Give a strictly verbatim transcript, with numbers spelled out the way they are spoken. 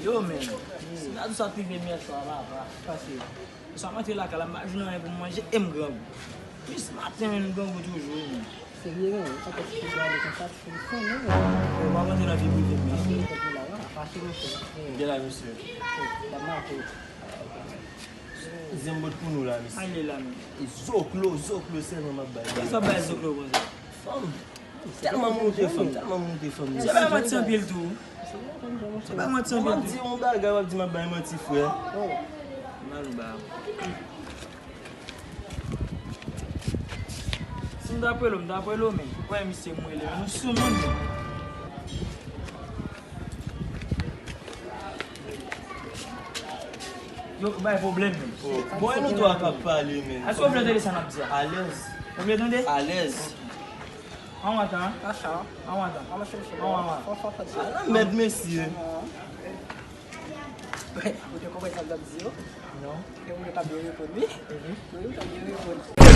Yo, men, si n a di sa t rive m yè swa, papa. Pase. Sa m antre lakay la, m pa jwenn anyen pou m manje e m grangou. Jis maten, men, m grangou toujou, men. Serye, men, sa fè ti gade konsa, ti fè konnen, men. Yo, m ap antre nan vi prive m, mesye. Mache nan tèt ou la, wi, mache nan tèt ou. Gen la, mesye. Zenbot pou nou la, mesye. Ale la, men. E zoklo, zoklo sèlman m ap bay. Kisa w bay zoklo konsa? Fanm. Tèlman m moute fanm, tèlman m moute fanm. Se pa manti anpil tou. Se pa manti anpil tou. M ap di yon bagay, w ap di m ap bay manti, frè. Mal ou ba. Si m ta pwelo, m ta pwelo, men. Wè, misye m rele, men nou sou moun, men. Yo bay pwoblèm, men. Bon, e nou twa k ap pale, men. Èske w vle tande sa n ap di a? Alèz. Ou vle tande? Alèz. An w atan, an? An w atan. An w atan. Ala mèd mesye. Ou te konprann sa m t ap di yo? Non. E ou yo t ap byen reponn, wi. Wi, ou t ap byen reponn.